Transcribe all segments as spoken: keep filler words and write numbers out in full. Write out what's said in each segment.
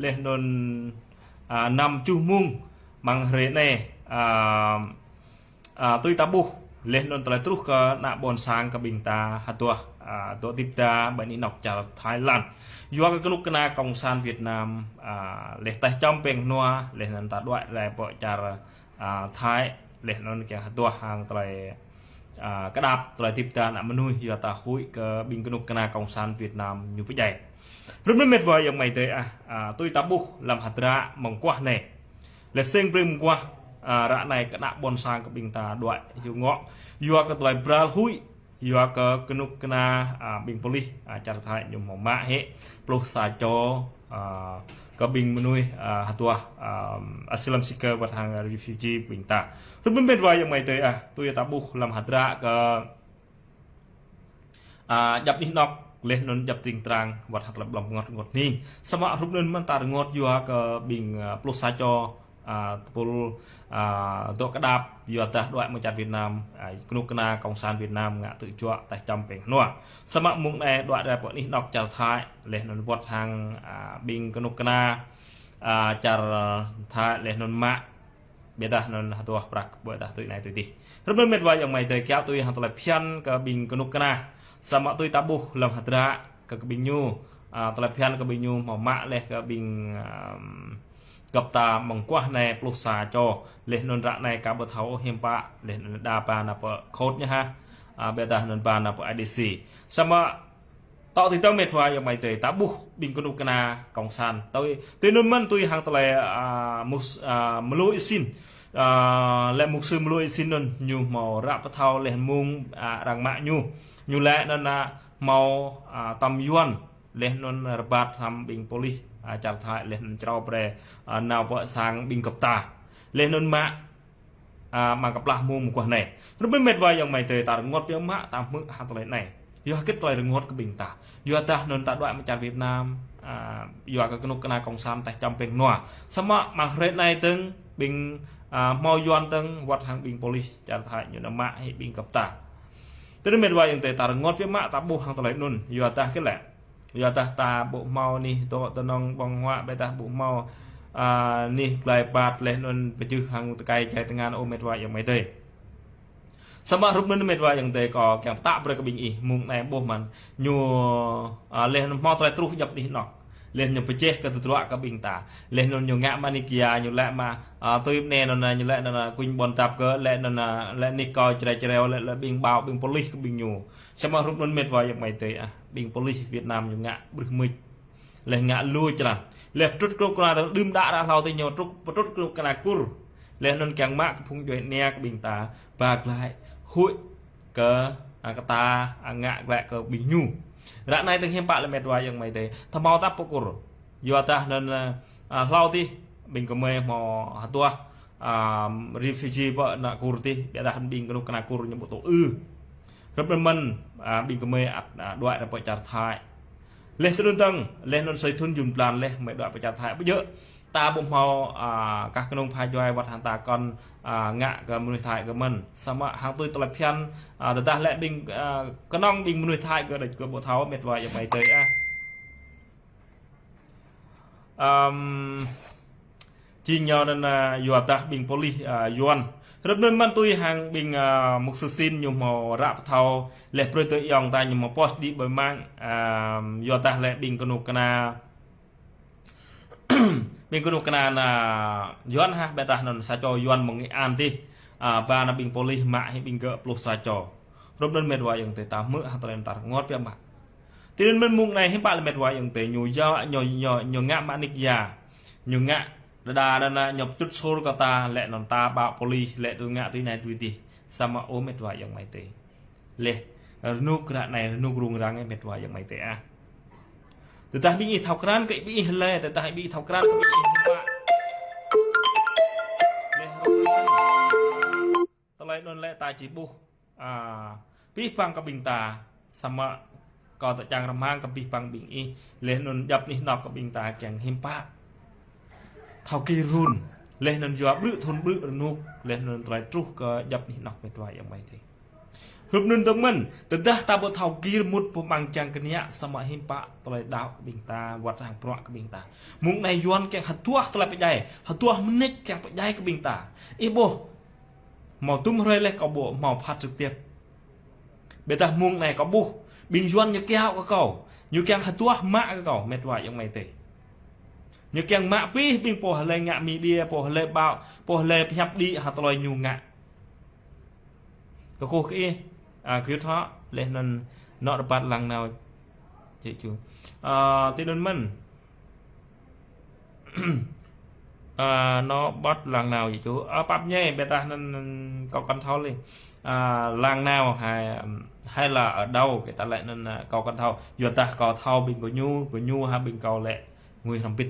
laih anŭn, a, năm tơjuh mông amăng hrơi anai, a, a, tui ta ƀuh, laih anŭn tơlơi truh kơ ană ƀôn sang kơ ƀing ta hơduah, a, dŏ hơdip ta ƀơi anih anŏ čar Thái Lan. Yua kơ kơnuk kơna Cộng sản Việt Nam, a, laih taih čăm pĕng hnua, laih anŭn ta đuaĭ rai pơ čar, a, Thái, laih anŭn kiăng hơduah hăng tơlơi, a, kơdăp, tơlơi hơdip ta ană mơnuih, yua ta huĭ kơ ƀing kơnuk kơna Cộng sản Việt Nam ñu pơdjai. Hrup anŭn met wa ayŏng amai adơi ah, a, tui ta ƀuh amăng hơdră mơguah anai. Laih sĭt brơi mơguah, a, ră anai kơ ană ƀôn sang kơ ƀing ta đuaĭ hyu ngŏ. Yua kơ tơlơi pral huĭ, yua kơ kơnuk kơna, a, ƀing pôlis, a, čar Thái ñu hmâo mă hĭ pluh sa čô, a, kơ ƀing mơnuih, a, hơduah, a, asylum seeker wơ̆t hăng refugee ƀing ta. Hrup anŭn met wa ayŏng amai adơi ah, tui ta ƀuh amăng hơdră kơ a, djŏp anih anŏ, laih anŭn djŏp tring trang, wơ̆t hăng tơlơi blŏng pơngot rơngot hning. Samơ̆ hrup anŭn mơ̆n ta rơngot yua kơ ƀing, a, pluh sa čô, a, tơpul, a, dŏ kơdăp, yua dah đuaĭ mơ̆ng čar Việt Nam, a, kơnuk kơna Cộng sản Việt Nam ngă tơjuă taih čăm pĕng hnua. Samơ̆ mông anai đuaĭ rai pơ anih anŏ čar Thái, laih anŭn wơ̆t hăng, a, ƀing kơnuk kơna, a, čar Thái, laih anŭn mă ƀiădah anŭn hơduah prăk ƀiădah tui anai tui adih. Hrup anŭn met wa ayŏng amai adơi kiaŏ tui hăng tơlơi phiăn kơ ƀing kơnuk kơna. Samơ̆ tui ta ƀuh amăng hơdră kơ, kơ ƀing ñu, a, tơlơi phiăn kơ ƀing ñu hmâo mă laih kơ ƀing, ưm, gơp ta mơguah anai pluh sa čô. Laih anŭn ră anai ka ƀu thâo hiư̆m pă, laih anŭn đa ba nao pơ court ñu hă, a, ƀiădah anŭn ba nao pơ I D C. Samơ̆ tŏ tui tơ̆ng met wa ayŏng amai adơi, ta ƀuh ƀing kơnuk kơna Cộng sản. Tui, tui anŭn mơ̆n tui hăng tơlơi, a, mus-, a, mlô Y Sin. A, lĕ mục sư mlô Y Sin anŭn ñu hmâo ră pơthâo laih mông, a, arăng mă ñu. Ñu lĕ anŭn, a, hmâo, a, tơm Yuan laih anŭn rơbat hrŏm ƀing pôlis, a, čar Thái laih anŭn črâo brơi, a, nao pơ sang ƀing gơp ta. Laih anŭn mă a, amăng kơplah mông mơguah anai. Hrup anŭn met wa ayŏng amai adơi ta rơngot biă mă ta hmư̆ hăng tơlơi anai. Yua hơget tơlơi rơngot kơ ƀing ta. Yua dah anŭn ta đuaĭ mơ̆ng čar Việt Nam, a, yua kơ kơnuk kơna Cộng sản taih čăm pĕng hnua. Samơ̆ amăng hrơi anai tơ̆ng ƀing, a, hmâo Yuan tơ̆ng wơ̆t hăng ƀing pôlis čar Thái ñu nao mă hĭ ƀing gơp ta. Tui anŭn met wa ayŏng adơi ta rơngot biă mă ta ƀuh hăng tơlơi anŭn. Yua dah hơget lĕ. Yua dah ta ƀu hmâo anih dŏ tơnŏng ƀơ̆ng huă ƀiădah ƀu hmâo, a, anih glai ƀat laih anŭn pơjưh hăng tơkai jai tơngan ơ met wa ayŏng amai adơi. Samơ̆ hrup anŭn met wa ayŏng adơi kâo kiăng pơtă brơi kơ ƀing ih mông anai ƀuh mơ̆n ñu, a, laih anŭn hmâo tơlơi truh djŏp anih anŏ. Laih ñu pơjeh kơ tơdruă kơ ƀing ta. Laih anŭn ñu ngă mă anih kia ñu lĕ mă, a, tui anai anŭn ñu lĕ anŭn kuñ ƀôn dăp kơ lĕ anŭn, a, lĕ anih kâo črai čreo lĕ, lĕ ƀing ƀao ƀing pôlis kơ ƀing ñu. Samơ̆ hrup anŭn met wa ayŏng amai adơi ah, ƀing pôlis Việt Nam ñu ngă brưh mưč. Laih ngă lui črăn. Laih pơtrŭt kơnuk kơna tơl đưm đă ră hlâo tơ ñu trŭk pơtrŭt kơnuk kơna Kur. Laih anŭn kiăng mă kơ phung djuai ania kơ ƀing ta ba glaĭ huĭ kơ, a, kơ ta, a, ngă glaĭ kơ ƀing ñu. Ră anai tơ̆ng hiư̆m pă lĕ met wa ayŏng amai adơi. Tơhmâo tap pơ Kur. Yua dah anŭn, a, hlâo tih ƀing gơmơi hmâo hơduah a, refugee pơ ană Kur tih, ƀiădah ƀing kơnuk kơna Kur ñu ƀu tŭ ư. Hrup anŭn mơ̆n, a, ƀing gơmơi ăt, a, đuaĭ rai pơ čar Thái. Laih tui anŭn tơ̆ng, laih anŭn sui thŭn jun blan laih gơmơi đuaĭ pơ čar Thái. Ƀu djơ̆, ta ƀu hmâo, a, kah kơnung pha djuai wơ̆t hăng ta kŏn, a, ngă kơ mơnuih Thái gơ̆ mơ̆n. Samơ̆ hăng tui tơlơi phiăn, a, tơdah lĕ ƀing, a, kơnơ̆ng ƀing mơnuih Thái gơ̆ đôč gơ̆ ƀu thâo met wa ayŏng amai adơi ah. Ưm, jing ñu anŭn, a, yua dah ƀing pôlis, a, Yuan. Hrup anŭn mơ̆n tui hăng ƀing, a, mục sư Sin ñu hmâo ră pơthâo laih brơi tơ ayŏng ta ñu hmâo post đĭ ƀơi mạng, a, yua dah lĕ ƀing kơnuk kơna, ƀing kơnuk kơna ană Yuan hă, ƀiădah anŭn sa čô Yuan mơ̆ng Nghệ An tih, a, ba nao ƀing pôlis mă hĭ ƀing gơ̆ pluh sa čô. Hrup anŭn met wa ayŏng adơi ta hmư̆ hăng tơlơi anŭn ta rơngot biă mă. Tui anŭn mơ̆n mông anai hiư̆m pă lĕ met wa ayŏng adơi ñu yua, ñu, ñu, ñu ngă mă anih kia. Ñu ngă đơđa đơđa ñu pơtrŭt sôr kơ ta, lĕ anŭn ta ƀao pôlis, lĕ tui ngă tui anai tui adih. Samơ̆ ơ met wa ayŏng amai adơi. Laih, rơnŭk ră anai, rơnŭk rŭng răng ơ met wa ayŏng amai adơi ah. Tơdah ƀing ih thâo krăn kơ ƀing ih lĕ, tơdah ƀing ih thâo krăn kơ ƀing ih hiư̆m pă. Laih, rơnŭk rŭng răng. Tơlơi anŭn lĕ ta či ƀuh, a, abih bang kơ ƀing ta, samơ̆ kâo tơčang rơmang kơ abih bang ƀing ih, laih anŭn djŏp anih anŏ kơ ƀing ta kiăng hiư̆m pă. Thâo gir run, laih anŭn yua ƀrư̆ thŭn ƀrư̆ rơnŭk, laih anŭn tơlơi truh kơ djŏp anih anŏ met wa ayŏng amai adơi. Hrup anŭn dơ̆ng mơ̆n, tơdah ta ƀu thâo gir mŭt pơmang čang kơniă, samơ̆ hiư̆m pă tơlơi đaŏ kơ ƀing ta, wơ̆t hăng bruă kơ ƀing ta. Mơ̆ng anai Yuan kiăng hơduah tơlơi pơdjai, hơduah mơneč kiăng pơdjai kơ ƀing ta. Ih ƀuh, hmâo tum hrơi laih kâo ƀu hmâo phat trực tiếp. Ƀiădah mơ̆ng anai kâo ƀuh, ƀing Yuan ñu kiaŏ kơ kâo, ñu kiăng hơduah mă kơ kâo, met wa ayŏng amai adơi. Ñu kiăng mă abih ƀing pô hlơi ngă media, pô hlơi ƀaŏ, pô hlơi pơhiăp đĭ hăng tơlơi ñu ngă. Kơkuh kơ ih, a, kơ ih thâo, laih anŭn anŏ rơbat lăng nao, či ču. A, tui anŭn mơ̆n. A, anŏ rơbat lăng nao, či ču. A, pap ñai, ƀiădah anŭn, anŭn kâo kăn thâo lĕ. A, lăng nao, hay, hay là ở đâu, kơ ta laĭ anŭn, a, kâo kăn thâo. Yua dah kâo thâo ƀing gơñu, gơñu hă ƀing kâo lĕ ngui hrŏm bit.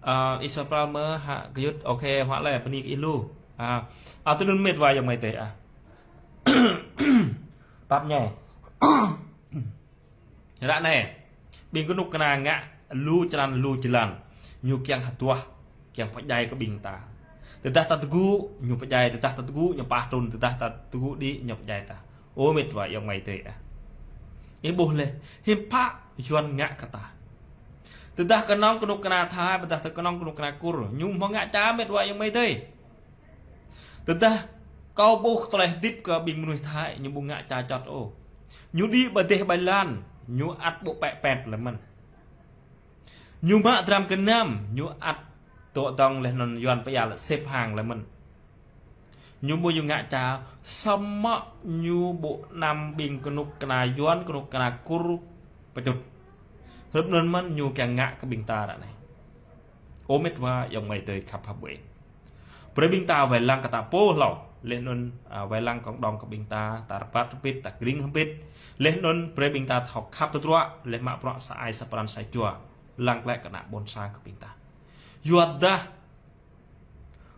A, Israel mơ̆ hă gơyut, ok, huă lĕ, bơni kơ ih lu. A, a, tui anŭn met wa ayŏng amai adơi, a. Pap ñai. Ră anai, ƀing kơnuk kơna ngă lu črăn lu jơlan, ñu kiăng hơduah, kiăng pơdjai kơ ƀing ta. Tơdah ta tơgŭ, ñu pơdjai, tơdah ta tơgŭ, ñu pah trŭn, tơdah ta tơgŭ đĭ, ñu pơdjai ta. Ơ met wa ayŏng amai adơi, a. Ih ƀuh laih, hiư̆m pă Yuan ngă kơ ta. Tơdah kơnơ̆ng kơnuk kơna Thái, tơdah kơnơ̆ng kơnuk kơna Kur, ñu hmâo ngă ča met wa ayŏng amai adơi. Tơdah kâo ƀuh tơlơi hơdip kơ ƀing mơnuih Thái, ñu ƀu ngă ča čŏt ôh. Ñu đĭ ƀơi dêh ƀơi lan, ñu ăt ƀu pĕ pĕt lĕ mơ̆n. Ñu mă dram gơnam, ñu ăt dŏ dŏng laih anŭn Yuan pơyal xếp hàng lĕ mơ̆n. Ñu ƀu ñu ngă ča, samơ̆ ñu ƀu anăm ƀing kơnuk kơna Yuan, kơnuk kơna Kur pơčŭt. Hrup anŭn mơ̆n ñu kiăng ngă kơ ƀing ta ră anai. Ơ met wa ayŏng amai adơi khăp hăp ƀuê. Brơi ƀing ta wai lăng kơ ta pô hlâo, laih anŭn, a, wai lăng cộng đồng kơ ƀing ta, ta rơbat hrŏm bit, ta gring hrŏm bit. Laih anŭn brơi ƀing ta thâo khăp tơdruă, laih mă bruă sa ai sa pran sa jua. Lăng glaĭ kơ ană ƀôn sang kơ ƀing ta. Yua dah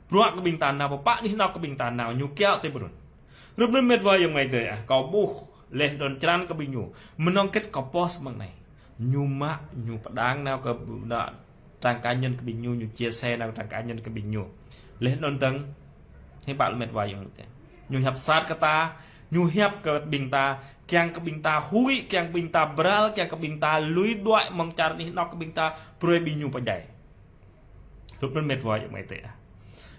bruă kơ ƀing ta nao, pơpă anih anŏ kơ ƀing ta nao, ñu kiaŏ tui pơrun. Hrup anŭn met wa ayŏng amai adơi, a, kâo ƀuh laih anŭn črăn kơ ƀing ñu. Mơnơ̆ng hơget kâo post mơ̆ng anai. Ñu mă, ñu pơdang nao kơ, nao trang cá nhân kơ ƀing ñu, ñu chia sẻ nao trang cá nhân kơ ƀing ñu. Laih anŭn dơ̆ng, hiư̆m pă lĕ met wa ayŏng amai adơi. Ñu hiăp sat kơ ta, ñu hiăp kơ ƀing ta, kiăng kơ ƀing ta huĭ, kiăng ƀing ta bral, kiăng kơ ƀing ta lui đuaĭ mơ̆ng čar anih anŏ kơ ƀing ta, brơi ƀing ñu pơdjai. Hrup anŭn met wa ayŏng amai adơi, a.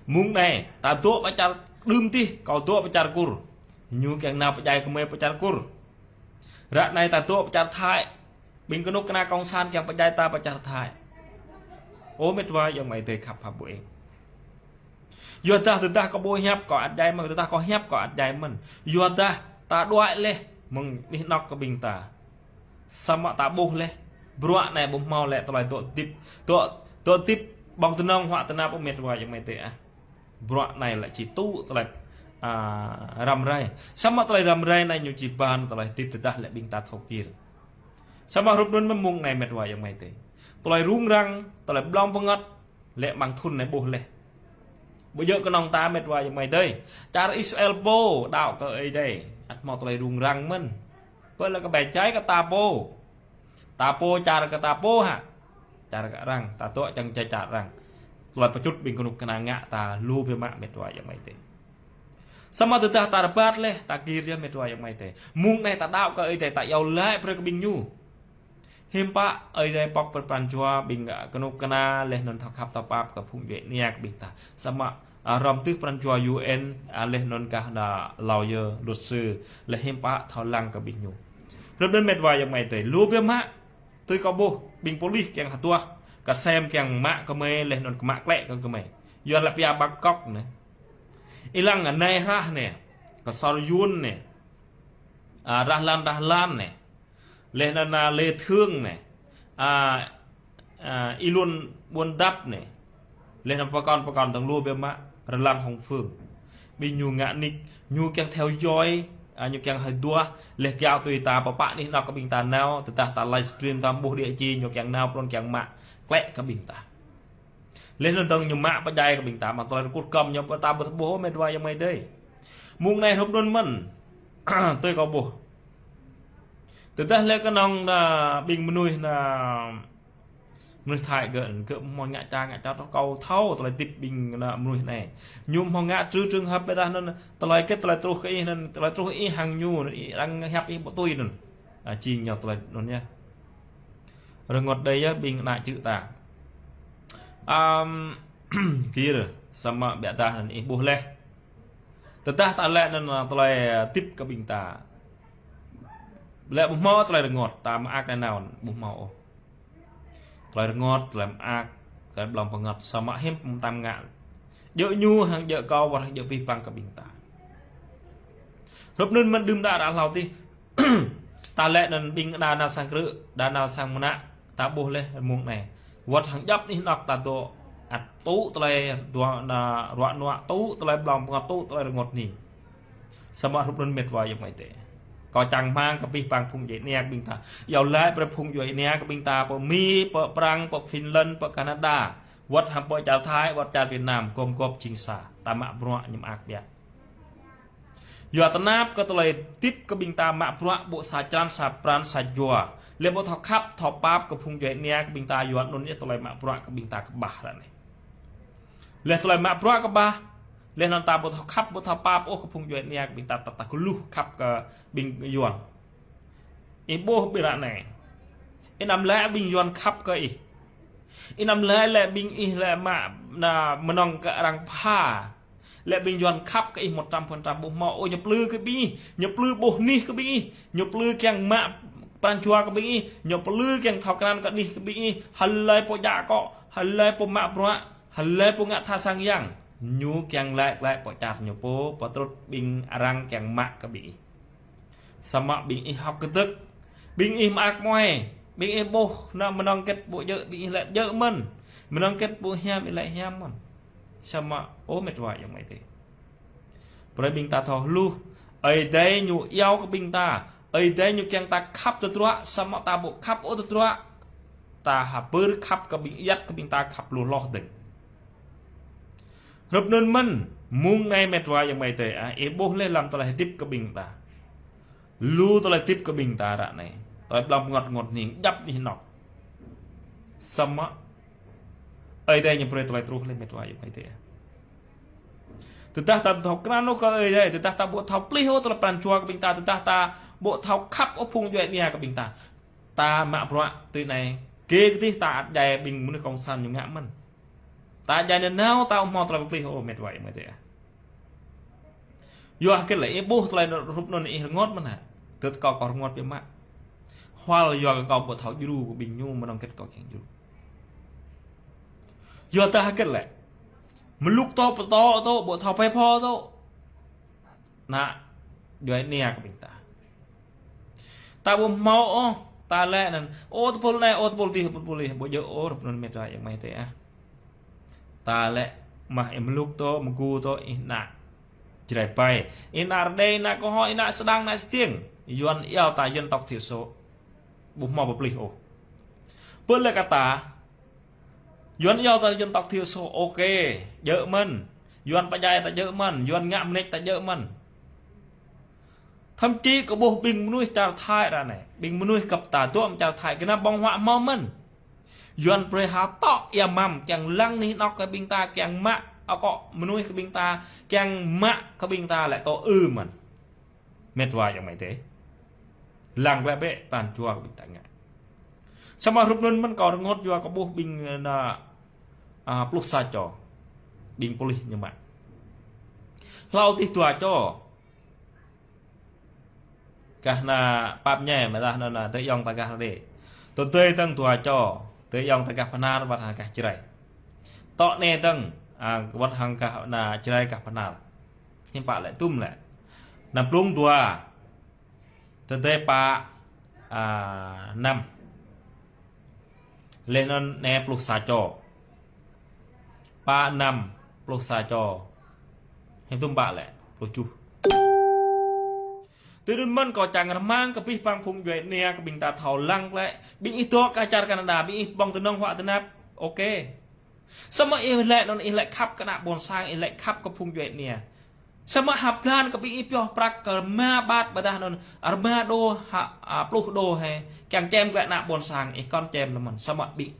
Mơ̆ng anai, ta dŏ pơ čar đưm tih, kâo dŏ pơ čar Kur. Ñu kiăng nao pơdjai kơ mơi pơ čar Kur. Ră anai ta dŏ pơ čar Thái. Ƀing kơnuk kơna cộng sản kiăng pơdjai ta pơ čar Thái. Ơ met wa ayŏng amai adơi khăp hăp ƀuê. Yua dah tơdah kâo ƀu hiăp kâo ăt djai mơ̆n, tơdah kâo hiăp kâo ăt djai mơ̆n. Yua dah ta đuaĭ laih mơ̆ng anih anŏ kơ ƀing ta. Samơ̆ ta ƀuh laih, bruă anai ƀu hmâo lĕ tơlơi dŏ hơdip, dŏ, dŏ hơdip ƀơ̆ng tơnŏng huă tơnap ôh met wa ayŏng amai adơi, a. Bruă anai lĕ či tŭ tơlơi, a, răm rai. Samơ̆ tơlơi răm rai anai ñu či ƀăn tơlơi hơdip tơdah lĕ ƀing ta thâo gir. Samơ̆ hrup anŭn mơ̆n mơ̆ng anai met wa ayŏng amai adơi. Tơlơi rŭng răng, tơlơi blŏng pơngăt, lĕ mơ̆ng thŭn anai ƀuh laih. Ƀu djơ̆ kơnơ̆ng ta met wa ayŏng amai adơi. Čar Israel pô đaŏ kơ Ơi Adai, ăt hmâo tơlơi rŭng răng mơ̆n. Pơ lĕ kơ ƀai jai kơ ta pô. Ta pô čar kơ ta pô hă. Čar kơ arăng, ta dŏ čang jai čar arăng. Tơlơi pơčŭt ƀing kơnuk kơna ngă ta lu biă mă met wa ayŏng amai adơi. Samơ̆ tơdah ta rơbat laih, ta gir yơh met wa ayŏng amai adơi. Mơ̆ng anai ta đaŏ kơ Ơi Adai, ta iâu laĭ brơi kơ ƀing ñu. Hiư̆m pă Ơi Adai pŏk pran jua ƀing, a, kơnuk kơna laih anŭn thâo khăp thâo pap kơ phung djuai ania kơ ƀing ta. Samơ̆, a, hrŏm tưh pran jua U N, a, laih anŭn gah ană lawyer, luật sư, laih hiư̆m pă thâo lăng kơ ƀing ñu. Hrup anŭn met wa ayŏng amai adơi, lu biă mă, tui kâo ƀuh, ƀing polis kiăng hơduah, kơ sem kiăng mă kơ mơi, laih anŭn kơ mă klĕ kơ, kơ mơi. Yuan lĕ pia bắt cóc anai. Ih lăng anai hrah anai, kơ Sor Yun anai. A, Rahlan Rahlan anai. Laih anŭn, a, Lê Thương anai. A, a, Y Luân Buôn Dap anai. Laih anŭn pơkŏn pơkŏn dơ̆ng lu biă mă, Rahlan Hồng Phương. Ƀing ñu ngă nik, ñu kiăng theo dõi, a, ñu kiăng hơduah, laih kiaŏ tui ta pơpă anih anŏ kơ ƀing ta nao, tơdah ta livestream ta ƀuh đĭ či, ñu kiăng nao prŏng kiăng mă klĕ kơ ƀing ta. Laih anŭn dơ̆ng ñu mă pơdjai kơ ƀing ta, mă tơlơi rơkŭt kơm ñu pơ ta ƀu thâo ƀuh ôh met wa ayŏng amai adơi. Mơ̆ng anai hrup anŭn mơ̆n, tui kâo ƀuh. Tơdah lĕ kơnơ̆ng, a, ƀing mơnuih anai, Mơnuih Thái gơ̆, gơ̆ ƀu hmâo ngă ča ngă čot, kâo thâo tơlơi tip ƀing ană mơnuih anai. Ñu ƀu hmâo ngă trư trường hợp ƀiădah anŭn, tơlơi hơget tơlơi truh kơ ih anŭn, tơlơi truh ih hăng ñu anŭn, ih arăng hiăp ih ƀu tui anŭn. A, jing ñu tơlơi anŭn yơh. Rơngot đơi yơh ƀing ană čư̆ ta. Ăm, gir, samơ̆ ƀiădah anŭn ih ƀuh laih. Tơdah ta laĭ anŭn tơlơi tip kơ ƀing ta. Laĭ ƀu hmâo tơlơi rơngot, ta mơak nanao ƀu hmâo ôh. Tơlơi rơngot, tơlơi mơak, tơlơi blŏng pơngăt, samơ̆ hiư̆m pơtăm ngă. Djơ̆ ñu hăng djơ̆ kâo, wơ̆t hăng djơ̆ abih bang kơ ƀing ta. Hrup anŭn mơ̆n đưm đă ră hlâo adih. Ta laĭ anŭn ƀing đa nao sang krư̆, đa nao sang mơnă, ta ƀuh laih mơ̆ng anai. Wơ̆t hăng djŏp anih anŏ ta dŏ, ăt tŭ tơlơi dua na ruă nuă, tŭ tơlơi blŏng pơngăt, tŭ tơlơi rơngot hning. Samơ̆ hrup anŭn mĕt wa ayŏng amai adơi. Kâo čang rơmang kơ abih bang phung djuai ania kơ ƀing ta. Yua laĭ brơi phung djuai ania kơ ƀing ta, pơ Mi, pơ Prăng, pơ Finland, pơ Canada. Wơ̆t hăng pơ čar Thái, wơ̆t čar Việt Nam, gum gŏp jing sa. Ta mă bruă ñu mơak biă. Yua tơnap kơ tơlơi tip kơ ƀing ta mă bruă ƀu sa črăn, sa pran, sa jua. Laih ƀu thâo khăp, thâo pap kơ phung djuai ania kơ ƀing ta yua anŭn yơh tơlơi mă bruă kơ ƀing ta kơƀah ră anai. Laih tơlơi mă bruă kơƀah, laih anŭn ta ƀu thâo khăp, ƀu thâo pap ôh kơ phung djuai ania kơ ƀing ta, ta, ta kơluh khăp kơ ƀing Yuan. Ih ƀuh ƀơi ră anai. Ih anăm laĭ ƀing Yuan khăp kơ ih. Ih anăm laĭ lĕ ƀing ih lĕ mă na mơnơ̆ng kơ arăng pha. Lĕ ƀing Yuan khăp kơ ih một trăm phần trăm ƀu hmâo ôh, ñu plư kơ ƀing ih, ñu plư ƀuh anih kơ ƀing ih, ñu plư kiăng mă pran jua kơ ƀing ih, ñu plư kiăng thâo krăn kơ anih kơ ƀing ih, hlơi pô djă akŏ, hlơi pô mă bruă, hlơi pô ngă tha sang yang. Ñu kiăng laĭ glaĭ pơ čar ñu pô, pơtrut ƀing arăng kiăng mă kơ ƀing ih. Samơ̆ ƀing ih hơ̆k kơdơ̆k, ƀing ih mơak muai, ƀing ih ƀuh na mơnơ̆ng hơget ƀu djơ̆, ƀing ih laĭ djơ̆ mơ̆n. Mơnơ̆ng hơget ƀu hiam, ih laĭ hiam mơ̆n. Samơ̆, ơ mĕt wa ayŏng amai adơi. Brơi ƀing ta thâo hluh, Ơi Adai ñu iâu kơ ƀing ta, Ơi Adai ñu kiăng ta khăp tơdruă, samơ̆ ta ƀu khăp ôh tơdruă. Ta hơpơr khăp kơ ƀing ayăt kơ ƀing ta khăp lu hloh dơ̆ng. Hrup anŭn mơ̆n, mơ̆ng anai mĕt wa ayŏng amai adơi ah, ih ƀuh laih lăm tơlơi hơdip kơ ƀing ta. Lu tơlơi hơdip kơ ƀing ta ră anai. Tơlơi blŏng pơngăt rơngot hning djŏp anih anŏ. Samơ̆ Ơi Adai ñu brơi tơlơi truh laih mĕt wa ayŏng amai adơi ah. Tơdah ta ƀu thâo krăn ôh kơ Ơi Adai, tơdah ta ƀu thâo plih ôh tơlơi pran jua kơ ƀing ta, tơdah ta ƀu thâo khăp ôh phung djuai ania kơ ƀing ta. Ta mă bruă tui anai, kơ kơdih ta ăt djai ƀing mơnuih kông san ñu ngă mơ̆n. Ta djai nanao ta ƀu hmâo tơlơi pơplih ôh mĕt wa ayŏng amai adơi ah. Yua hơget lĕ ih ƀuh tơlơi hrup anŭn ih rơngot mơ̆n hă? Tơdah kâo, kâo rơngot biă mă. Hual yua kơ kâo ƀu thâo djru kơ ƀing ñu mơnơ̆ng hơget kâo kiăng djru. Yua dah hơget lĕ. Mlŭk tŏ, pơtŏ tŏ, ƀu thâo pơpho tŏ. Ană djuai ania kơ ƀing ta. Ta ƀu hmâo ôh, ta laĭ anŭn, ơ tơpul anai, ơ tơpul adih, tơpul adih, ƀu djơ̆ ôh, hrup anŭn mĕt wa ayŏng amai adơi ah. Ta laĭ mă ih mlŭk tŏ, mơgu tŏ, ih ană Jrai ƀai. Ih ană Rơđê, ih ană Kơho, ih ană Sơđang, ih ană Stiêng. Yuan iâu ta dân tộc thiểu số. Ƀu hmâo pơplih ôh. Pơ lĕ kơ ta, Yuan iâu ta dân tộc thiểu số, ok, djơ̆ mơ̆n. Yuan pơdjai ta djơ̆ mơ̆n, Yuan ngă mơneč ta djơ̆ mơ̆n. Thậm chí kơ ƀuh ƀing mơnuih čar Thái ră anai, ƀing mơnuih gơ̆p ta dŏ amăng čar Thái, gơnam ƀơ̆ng huă hmâo mơ̆n. Yuan brơi hơtŏk ia măm, kiăng lăng anih anŏ kơ ƀing ta, kiăng mă akŏ mơnuih kơ ƀing ta, kiăng mă kơ ƀing ta lĕ tŏ ư mơ̆n. Mĕt wa ayŏng amai adơi. Lăng glaĭ bĕ pran jua kơ ƀing ta ngă. Samơ̆ hrup anŭn mơ̆n kâo rơngot yua kơ ƀuh ƀing ană, a, pluh sa čô. Ƀing pôlis ñu mă. Hlâo adih dua čô. Gah ană Pap Nhai, mơ̆ dah anŭn ană adơi ayŏng ta gah Rơđê. Tơdơi dơ̆ng dua čô, adơi ayŏng ta gah Bahnar, wơ̆t hăng gah Jrai. Tŏ anai dơ̆ng, a, wơ̆t hăng gah ană Jrai gah Bahnar. Hiư̆m pă lĕ, tum lĕ. Anăm blung dua. Tơdơi pă, a, năm. Laih anŭn anai pluh sa čô. Pă năm pluh sa čô. Hiư̆m tum pă lĕ, pluh tơjuh. Tui anŭn mơ̆n kâo čang rơmang kơ abih bang phung djuai ania kơ ƀing ta thâo lăng lĕ. Ƀing ih dŏ kơ čar Canada, ƀing ih ƀơ̆ng tơnŏng huă tơnap. Ok. Samơ̆ ih laĭ anŭn ih laĭ khăp kơ ană ƀôn sang, ih laĭ khăp kơ phung djuai ania. Samơ̆ hăp lan kơ ƀing ih pioh prăk kơ rơma ƀat ƀôdah anŭn rơma đô hă, a, pluh đô hă. Kiăng čem glaĭ ană ƀôn sang, ih kŏn čem lơmơ̆n. Samơ̆ ƀing,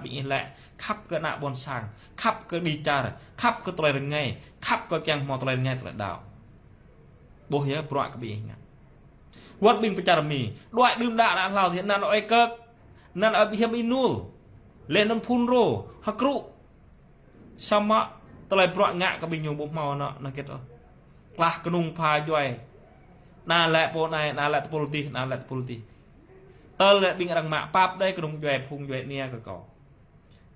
ƀing ih lĕ khăp kơ ană ƀôn sang, khăp kơ đĭ čar, khăp kơ tơlơi rơngai, khăp kơ kiăng hmâo tơlơi rơngai tơlơi đaŏ. Ƀuh yơh bruă kơ ƀing ih ngă. Wơ̆t ƀing pơ čar Mi, đuaĭ đưm đă đă hlâo tih, anăn ơi kơk, anăn ơi ƀiă hiam ih nul. Leh anŭn phun rô, hơkrŭ. Samơ̆ tơlơi bruă ngă kơ ƀing ñu ƀu hmâo anŏ, anŏ hơget ôh. Klah kơnung pha djuai. Anai lĕ pô anai, anai lĕ tơpul tih, anai lĕ tơpul tih. Tơl lĕ ƀing arăng mă pap đơi kơnung djuai phung djuai ania kơ kâo.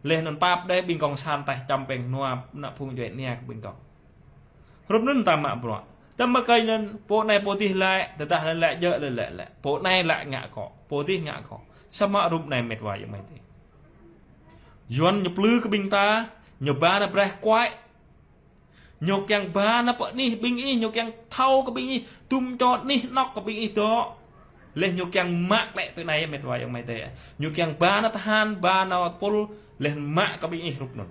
Leh anŭn pap đơi ƀing kông san taih čăm pĕng hnua ană phung djuai ania kơ ƀing kâo. Hrup anŭn ta mă bruă. Tơma kơi anŭn pô anai pô tih lĕ, tơdah anŭn lĕ djơ̆ lĕ lĕ lĕ. Pô anai lĕ ngă kơ, pô tih ngă kơ. Samơ̆ hrup anai mĕt wa ayŏng amai adơi. Yuan ñu plư kơ ƀing ta, ñu ba ană braih kuai. Ñu kiăng ba ană pơ anih ƀing ih, ñu kiăng thâo kơ ƀing ih, tum čô anih anŏ kơ ƀing ih dŏ. Leh ñu kiăng mă klĕ tui anai mĕt wa ayŏng amai adơi. Ñu kiăng ba ană tơhan, ba ană tơpul, leh mă kơ ƀing ih hrup anŭn.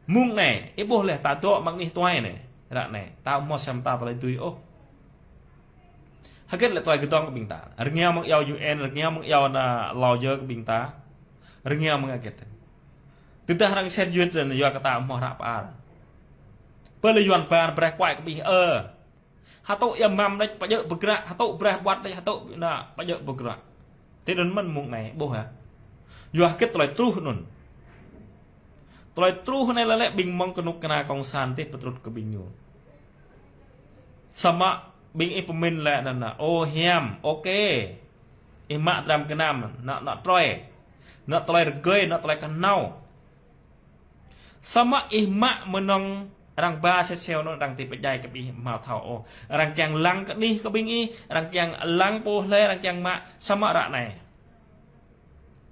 Mơ̆ng anai, ih ƀuh leh ta dŏ mơ̆ng anih tuai anai, ră anai, ta hmâo sem ta tơlơi tui ôh. Hơget lĕ tơlơi kơdŏng kơ ƀing ta. Rơngiao mơ̆ng iâu U N, rơngiao mơ̆ng iâu ană lawyer kơ ƀing ta. Rơngiao mơ̆ng hơget. Tơdah arăng sĕt yuan anŭn yua kơ ta hmâo hră pơar. Pơ lĕ Yuan pơar braih kuai kơ ƀing ih ơ. Hơtŭ ia mam đĕč pơjơ̆ pơgră, hơtŭ braih ƀuăt đĕč, hơtŭ ană pơjơ̆ pơgră. Tui anŭn mơ̆n mơ̆ng anai, ƀuh hă. Yua hơget tơlơi truh anŭn. Tơlơi truh anai lĕ lĕ ƀing mơ̆ng kơnuk kơna kông san tih pơtrut kơ ƀing ñu. Samơ̆ ƀing ih pơmĭn lĕ anŭn, ô hiam, ok. Ih mă dram gơnam, anŏ, anŏ trơi. Anŏ tơlơi rơgơi, anŏ tơlơi kơhnâo. Samơ̆ ih mă mơnơ̆ng arăng ba sĕt seo anŭn arăng tih pơdjai kơ ƀing ih hmâo thâo ôh. Arăng kiăng lăng kơ anih kơ ƀing ih, arăng kiăng lăng pô hlơi, arăng kiăng mă, samơ̆ ră anai.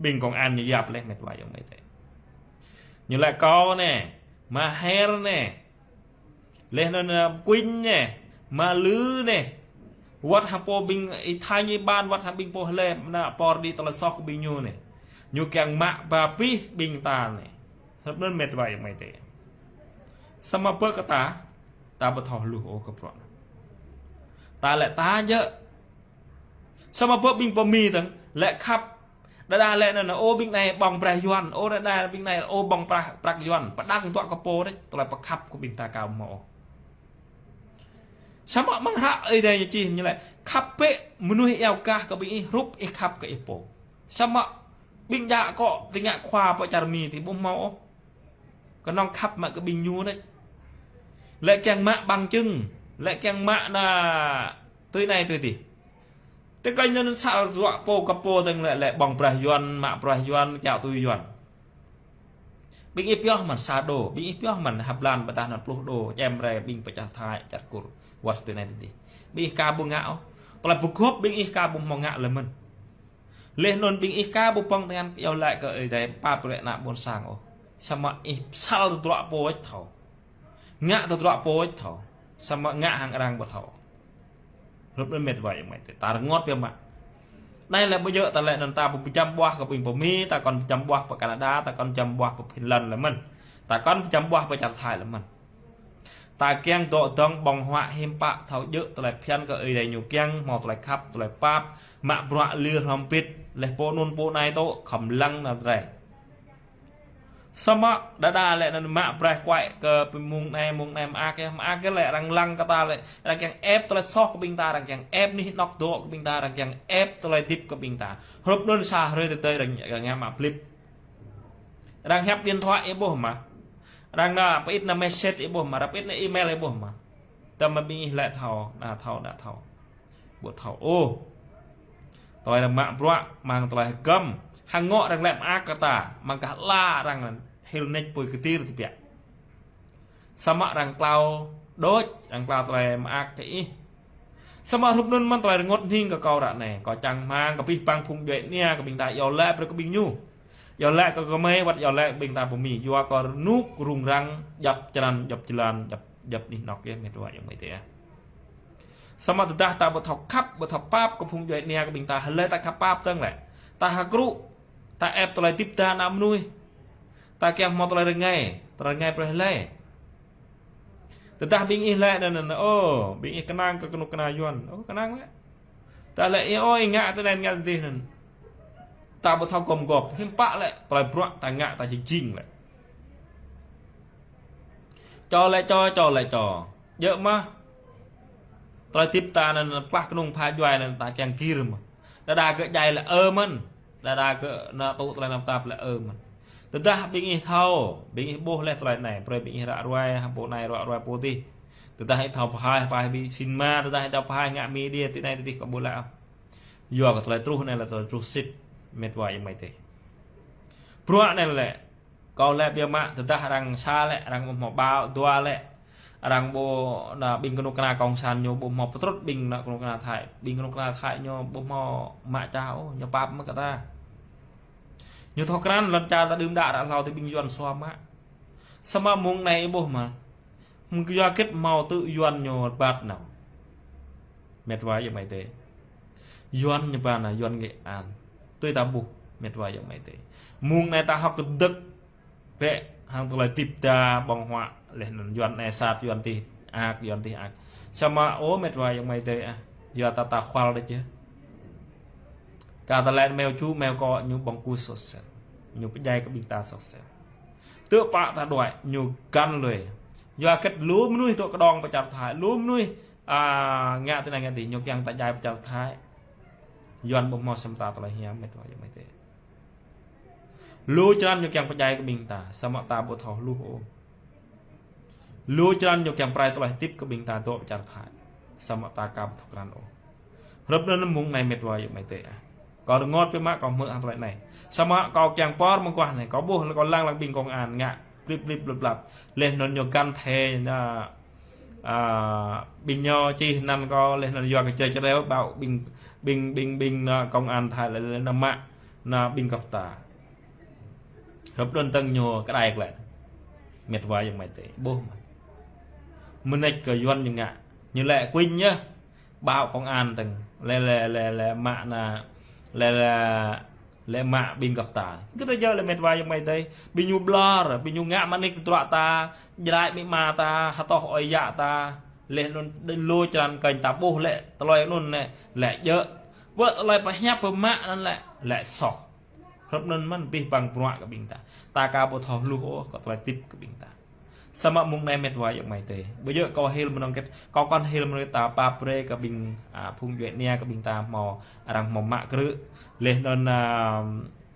Ƀing kông an ñu yap leh mĕt wa ayŏng amai adơi. Ñu lĕ kâo anai, Ma Her anai. Leh anŭn, ơ, Kuing anai, Ma Lư anai. Wơ̆t hă pô ƀing ih tha ñu ƀan, wơ̆t hă ƀing pô hlơi, ană pô đĭ tơlơi soh kơ ƀing ñu anai. Ñu kiăng mă ba pih ƀing ta anai. Hrup anŭn mĕt wa ayŏng amai adơi. Samơ̆ ƀơi kơ ta, ta ƀu thâo hluh ôh kơ bruă anŭn. Ta lĕ ta djơ̆. Samơ̆ ƀơi ƀing pơ Mi tơ̆ng, lĕ khăp. Đơđa lĕ anŭn, ô ƀing anai ƀơ̆ng braih Yuan, ô đơđa ƀing anai, ô ƀơ̆ng prăk, prăk Yuan, pơđăng dŏ kơ pô đĕč, tơlơi pơkhăp kơ ƀing ta ka hmâo ôh. Samơ̆ mơ̆ng hră Ơi Adai ñu čih ñu lĕ, khăp bĕ mơnuih iâu gah kơ ƀing ih, hrup ih khăp kơ ih pô. Samơ̆ ƀing djă akŏ tơña khua pơ čar Mi tih ƀu hmâo ôh. Kơnơ̆ng khăp mă kơ ƀing ñu đĕč. Lĕ kiăng mă bằng chứng, lĕ kiăng mă ană tui anai tui adih. Tơkơi anŭn săl dŏ pô kơ pô tơ̆ng lĕ, lĕ ƀơ̆ng braih Yuan, mă braih Yuan, kiaŏ tui Yuan. Ƀing ih pioh mơ̆n sa đô, ƀing ih pioh mơ̆n hăp lan ƀôdah anŭn pluh đô, čem rai ƀing pơ čar Thái, čar Kur, wơ̆t tui anai tui adih. Ƀing ih ka ƀu ngă ôh. Tơlơi pơgop ƀing ih ka ƀu hmâo ngă lơi mơ̆n. Leh anŭn ƀing ih ka ƀu pơ̆ng tơngan iâu laĭ kơ Ơi Adai pap brơi ană ƀôn sang ôh. Samơ̆ ih săl tơdruă pô ih thâo. Ngă tơdruă pô ih thâo. Samơ̆ ngă hăng arăng ƀu thâo. Hrup anŭn mĕt wa ayŏng amai adơi. Ta rơngot biă mă. Anai lĕ ƀu djơ̆ ta lĕ anŭn ta ƀu pơjăm ƀuah kơ ƀing pơ Mi, ta kŏn pơjăm ƀuah pơ Canada, ta kŏn pơjăm ƀuah pơ Finland lơi mơ̆n. Ta kŏn pơjăm ƀuah pơ čar Thái lơi mơ̆n. Ta kiăng dŏ dơ̆ng ƀơ̆ng huă hiư̆m pă thâo djơ̆ tơlơi phiăn kơ Ơi Adai ñu kiăng, hmâo tơlơi khăp, tơlơi pap, mă bruă lir hlŏm pit, leh pô anŭn pô anai tŏ, khŏm lăng ană drơi. Samơ̆ đơđa lĕ anŭn mă braih kuai kơ mơ̆ng anai, mơ̆ng anai mơak yơh, mơak yơh lĕ arăng lăng kơ ta lĕ, arăng kiăng ĕp tơlơi soh kơ ƀing ta, arăng kiăng ĕp anih anŏ dŏ kơ ƀing ta, arăng kiăng ĕp tơlơi hơdip kơ ƀing ta. Hrup anŭn sa hrơi tơdơi arăng, arăng ngă mă blip. Arăng hiăp điện thoại ih ƀuh mơ̆. Arăng ană pơit ană message ih ƀuh mơ̆, arăng pơit ană email ih ƀuh mơ̆. Tơma ƀing ih lĕ thâo, ană thâo, ană thâo. Ƀu thâo ôh. Tơlơi arăng mă bruă, mơ̆ng tơlơi hơgăm. Hăng ngŏ arăng lĕ mơak kơ ta, mơ̆ng kah la arăng hil nač apui kơtir tơbiă. Samơ̆ arăng klao đôč, arăng klao tơlơi mơak kơ ih. Samơ̆ hrup anŭn mơ̆n tơlơi rơngot hning kơ kâo ră anai. Kâo čang rơmang kơ abih bang phung djuai ania kơ ƀing ta iâu laĭ brơi kơ ƀing ñu. Iâu laĭ kơ gơmơi wơ̆t iâu laĭ kơ ƀing ta pơ Mi. Yua kơ rơnŭk rŭng răng, djăp črăn, djăp jơlan, djăp, djăp anih anŏ yơh mĕt wa ayŏng amai adơi. Samơ̆ tơdah ta ƀu thâo khăp, ƀu thâo pap kơ phung djuai ania kơ ƀing ta, hlơi ta khăp pap tơ̆ng lĕ. Ta hơkrŭ, ta ĕp tơlơi hơdip ta ană mơnuih. Ta kiăng hmâo tơlơi rơngai, tơlơi rơngai brơi hlơi. Tơdah ƀing ih lĕ anŭn, anŭn, ô, ƀing ih kơnang kơ kơnuk kơna Yuan. Ô, kơnang lĕ. Tơdah lĕ ih, ôi, ngă tui anai ngă tui adih anŭn. Ta ƀu thâo gum gôp, hiư̆m pă lĕ, tơlơi bruă ta ngă ta jing jing lĕ. Čô lĕ čô, čô lĕ čô. Djơ̆ mơ̆. Tơlơi hơdip ta anŭn, klah kơnung pha djuai anŭn ta kiăng gir mơ̆. Đơđa gơ̆ djai lĕ ơ mơ̆n. Đơđa gơ̆ nă tŭ tơlơi tơnap tap lĕ ơ mơ̆n. Tơdah ƀing ih thâo, ƀing ih ƀuh leh tơlơi anai, brơi ƀing ih ră ruai, ha pô anai ră ruai pô adih. Tơdah ih thâo pơhaih, pơhaih ƀing sin ma, tơdah ih thâo pơhaih ngă media, tui anai tui adih kâo ƀuh lĕ. Yua kơ tơlơi truh anai lĕ tơlơi truh sĭt, met wa ayŏng amai adơi. Bruă anai lĕ, kâo lĕ biă mă, tơdah arăng sa lĕ, arăng ƀu hmâo ƀâo, dua lĕ, arăng ƀu nă ƀing kơnuk kơna kông sản ñu ƀu hmâo pơtrŭt ƀing nă kơnuk kơna Thái, ƀing kơnuk kơna Thái ñu ƀu hmâo mă ča ôh, ñu pap mơ̆ kơ ta. Ñu thâo krăn lŏn čar ta đưm đă ră hlâo tui ƀing Yuan sua mă. Samơ̆ mông anai ih ƀuh mơ̆. Hmâo yua hơget hmâo tŭ Yuan ñu rơbat nao. Met wa ayŏng amai adơi. Yuan ñu ba nă Yuan Nghệ An. Tui ta ƀuh, met wa ayŏng amai adơi. Mông anai ta hơ̆k kơdơ̆k. Bĕ hăng tơlơi hơdip ta ƀơ̆ng huă, leh anŭn Yuan anai sat, Yuan adih ăt, Yuan adih ăt. Samơ̆ ơ met wa ayŏng amai adơi ah, yua ta ta khual đôč yơh. Kơ tơlơi meo ču, meo kô̆ ñu ƀơ̆ng ku sosel. Ñu pơdjai kơ ƀing ta sosel. Tơpă ta đuaĭ, ñu găn lui. Yua hơget lu mơnuih tŏ kơđông pơ čar Thái, lu mơnuih, a, ngă tui anai ngă adih, ñu kiăng ta djai pơ čar Thái. Yuan ƀu hmâo sem ta tơlơi hiam, met wa ayŏng amai adơi. Lu črăn ñu kiăng pơdjai kơ ƀing ta, samơ̆ ta ƀu thâo hluh ôh. Lu črăn ñu kiăng pơrai tơlơi hơdip kơ ƀing ta dŏ pơ čar Thái. Samơ̆ ta aka ƀu thâo krăn ôh. Hrup anŭn mông anai met wa ayŏng amai adơi ah. Kâo rơngot biă mă kâo hmư̆ hăng tơlơi anai. Samơ̆ kâo kiăng pơr mơguah anai, kâo ƀuh lĕ kâo lăng lăng ƀing kông an ngă, plip plip plap plap. Leh anŭn ñu găn thê nă, a, ƀing ñu čih anăn kâo, leh anŭn yua kơ čơčreo ƀâo ƀing, ƀing, ƀing, ƀing nă kông an Thái lĕ, lĕ nă mă, nă ƀing gơp ta. Hrup anŭn tơ̆ng ñu kơđai lĕ. Met wa ayŏng amai adơi, ƀuh mơ̆. Mơneč kơ Yuan ñu ngă. Ñu lĕ kuing yơh. Ƀâo kông an tơ̆ng. Lĕ, lĕ, lĕ, lĕ mă nă. Lĕ, lĕ, lĕ mă ƀing gơp ta. Kơ tơjơ lĕ met wa ayŏng amai adơi. Ƀing ñu ƀlŏr, ƀing ñu ngă mă nik tơdruă ta. Jrai amĭ ama ta, hơtŏh ơi yă ta. Leh anŭn lu črăn kơnh ta ƀuh lĕ, tơlơi anŭn lĕ, lĕ djơ̆. Wơ̆t tơlơi pơhiăp pơmă anŭn lĕ, lĕ soh. Hrup anŭn mơ̆n abih bang bruă kơ ƀing ta. Ta aka ƀu thâo hluh ôh kơ tơlơi hơdip kơ ƀing ta. Samơ̆ mông anai met wa ayŏng amai adơi. Ƀu djơ̆ kâo hil mơnơ̆ng hơget, kâo kŏn hil mơnơ̆ng hơget ta pap brơi kơ ƀing, a, phung djuai ania kơ ƀing ta hmâo, arăng hmâo mă krư̆. Leh anŭn, a,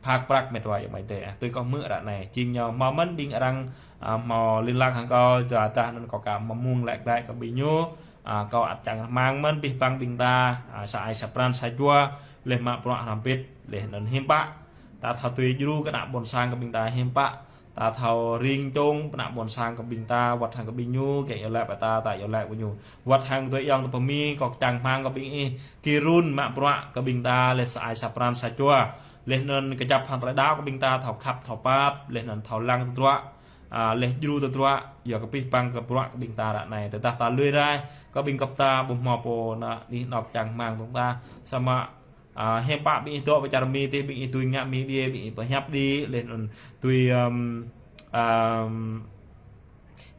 phak prăk met wa ayŏng amai adơi. A, tui kâo hmư̆ ră anai. Jing ñu hmâo mơ̆n ƀing arăng, a, hmâo liên lạc hăng kâo, tơdah anŭn kâo aka hmâo mơ̆ng lĕ glaĭ kơ ƀing ñu. A, kâo ăt čang rơmang mơ̆n abih bang ƀing ta, a, sa ai sa pran sa jua, leh mă bruă hrŏm hơbĭt, leh anŭn hiư̆m pă. Ta thâo tui djru kơ ană ƀôn sang kơ ƀing ta hiư̆m pă. Ta thâo ring čông kơ ană ƀôn sang kơ ƀing ta, wơ̆t hăng kơ ƀing ñu, kiăng iâu laĭ pơ ta, ta iâu laĭ pơ ñu. Wơ̆t hăng tui ayŏng tơ pơ Mi, kâo čang rơmang kơ ƀing ih, gir run mă bruă kơ ƀing ta, leh sa ai sa pran sa jua. Leh anŭn kơjăp hăng tơlơi đaŏ kơ ƀing ta, thâo khăp, thâo pap, leh anŭn thâo lăng tơdruă. A, leh djru tơdruă, yua kơ abih bang kơ bruă kơ ƀing ta ră anai. Tơdah ta lui raih, kơ ƀing gơp ta, ƀu hmâo pô nă, anih anŏ čang rơmang tơ̆ng ta. Samơ̆, a, hiư̆m pă ƀing ih dŏ pơ čar Mi adih, ƀing ih tui ngă Mi adih, ƀing ih pơhiăp đĭ, leh anŭn tui, ưm, ưm,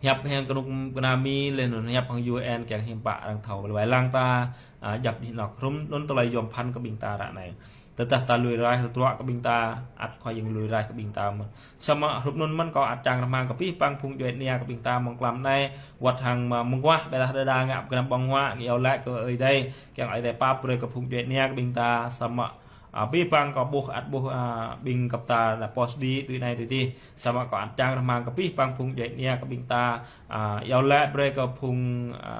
hiăp hăng kơnuk kơna Mi, leh anŭn hiăp hăng U N, kiăng hiư̆m pă arăng thâo wai lăng ta, a, djăp anih anŏ. Hrup anŭn tơlơi yom phăn kơ ƀing ta ră anai. Tơdah ta lui raih tơdruă kơ ƀing ta, ăt Khua Yang lui raih kơ ƀing ta mơ̆n. Samơ̆ hrup anŭn mơ̆n kâo ăt čang rơmang kơ abih bang phung djuai ania kơ ƀing ta mơ̆ng tlam anai, wơ̆t hăng mơguah, ƀiădah đơđa ngă pơkra ƀơ̆ng huă, iâu laĭ kơ Ơi Adai, kiăng Ơi Adai pap brơi kơ phung djuai ania kơ ƀing ta, samơ̆, a, abih bang kâo ƀuh, ăt ƀuh, a, ƀing gơp ta lĕ post đĭ, tui anai tui adih, samơ̆ kâo ăt čang rơmang kơ abih bang phung djuai ania kơ ƀing ta, a, iâu laĭ brơi kơ phung, a,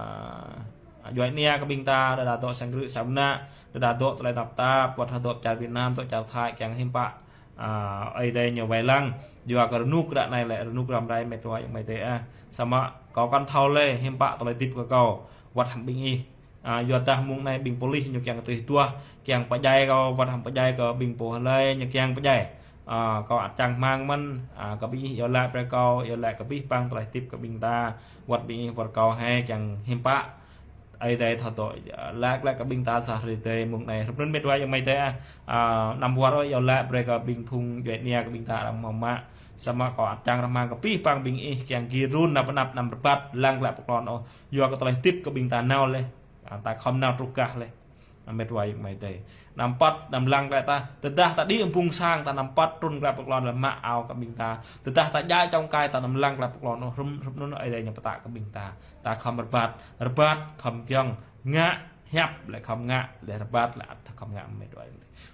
djuai ania kơ ƀing ta, đơđa dŏ sang krư̆ sang mơnă, đơđa dŏ tơlơi tơnap tap, wơ̆t hăng dŏ pơ čar Việt Nam, dŏ pơ čar Thái, kiăng hiư̆m pă, a, Ơi Adai ñu wai lăng, yua kơ rơnuk ră anai lĕ, rơnuk răm rai met wa ayŏng amai adơi ah. Samơ̆ kâo kŏn thâo lĕ, hiư̆m pă tơlơi hơdip kơ kâo, wơ̆t hăng ƀing ih. A, yua dah mông anai ƀing pôlis ñu kiăng tui duah, kiăng pơdjai kâo, wơ̆t hăng pơdjai kơ ƀing pô hlơi, ñu kiăng pơdjai. A, kâo ăt čang rơmang mơ̆n, a, kơ ƀing ih iâu laĭ brơi kâo, iâu laĭ kơ abih bang tơlơi hơdip kơ ƀing ta, wơ̆t ƀing ih wơ̆t kâo hơi kiăng hiư̆m pă. Ơi Adai thâo dŏ, a, laĭ glaĭ kơ ƀing ta sa hrơi tơdơi mông anai. Hrup anŭn met wa ayŏng amai adơi ah. A, anăm wơr ôh iâu laĭ brơi kơ ƀing phung djuai ania kơ ƀing ta arăng hmâo mă. Samơ̆ kâo ăt čang rơmang kơ abih bang ƀing ih kiăng gir run nao pơ anăp anăm rơbat lăng glaĭ pơklŏn ôh. Yua kơ tơlơi hơdip kơ ƀing ta nao laih. A, ta khŏm nao truh gah laih. Ơ mĕt wa ayŏng amai adơi. Anăm păt, anăm lăng glaĭ ta. Tơdah ta đĭ ƀung sang ta anăm păt trŭn glaĭ pơklŏn lĕ mă ao kơ ƀing ta. Tơdah ta djai čŏng kai ta anăm lăng glaĭ pơklŏn ôh. Hrŭm, hrŭm anŭn Ơi Adai ñu pơtă kơ ƀing ta. Ta khŏm rơbat, rơbat khŏm giŏng, ngă hiăp lĕ khŏm ngă, lĕ rơbat lĕ ăt khŏm ngă mĕt wa.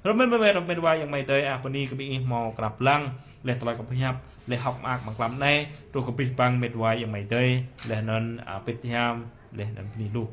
Rơmĕn mĕt wa, rơmĕn wa ayŏng amai adơi, a, bơni kơ ƀing ih hmâo krăp lăng, lĕ tơlơi kơ pơhiăp, lĕ hŏk mơak mơ̆ng klăm anai, truh kơ abih bang mĕt wa ayŏng amai adơi, lĕ anŭn, a, pĭt hiam, lĕ anŭn bơni lu.